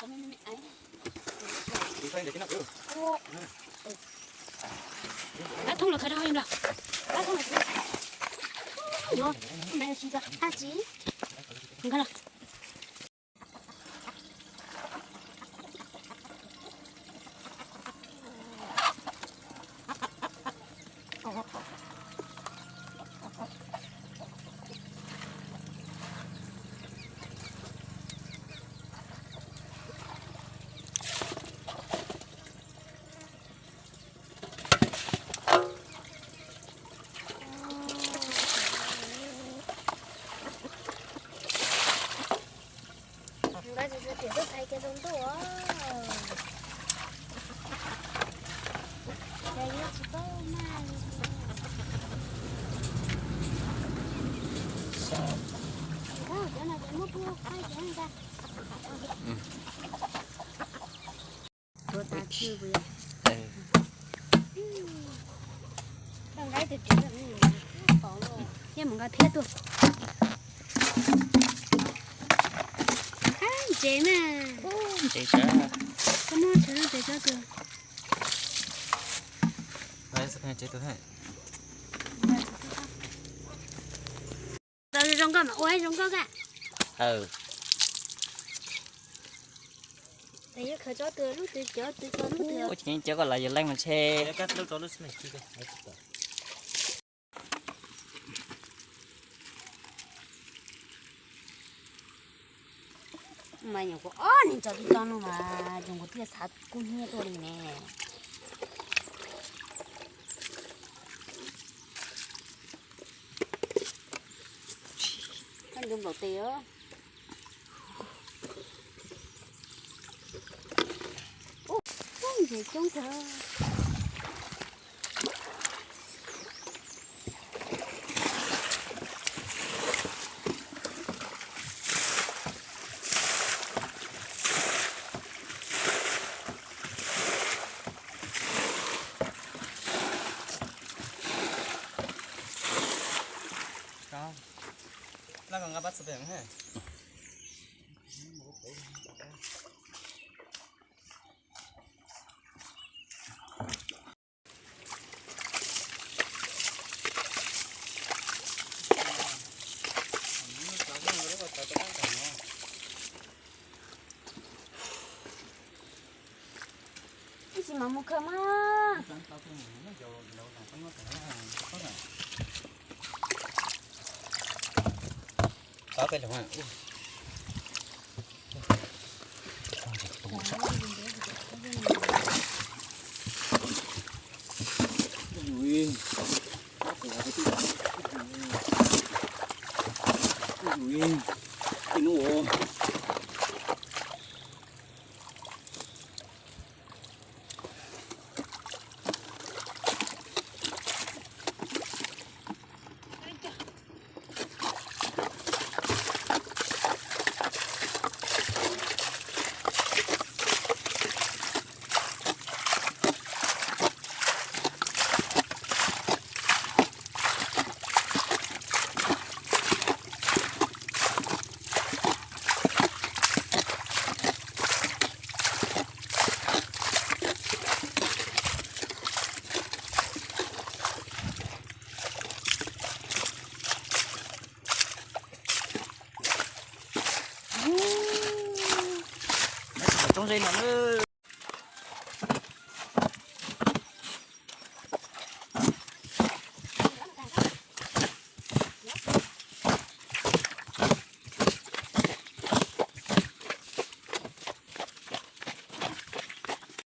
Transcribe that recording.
Tab thoob los khaws rau yog nplog. Tab thoob los. Tab tsis. Nkag los. Nkawd tsis tshua tiam tuaj phais kiag rau ntuj os. Ces yuav tsis paub maj li. Cov no ces muab pub qaib cov ntag. Tuav tas tsw puas yog? Thiab mus nqa phiab tuaj. Ab, ntses na. Ntses sab. Koj muab tshuav lub ntses sab kawg. Tau zoo nkauj mas ua zoo nkauj ka. Yuav khaws tsob twg lub twg cov twg tsob lub twg. Ua tseem cov ko los yog leej mas ntshe. Mas nyuam qhuav ob neeg tso tib tsob no mas zoo nkaus thiaj xav kub hnyiab tuaj li ne. Koj ncu nplaum tes os. Ub, ntses coob kawg. Ib tsis mam mus khaws mas. Toob zeb no na.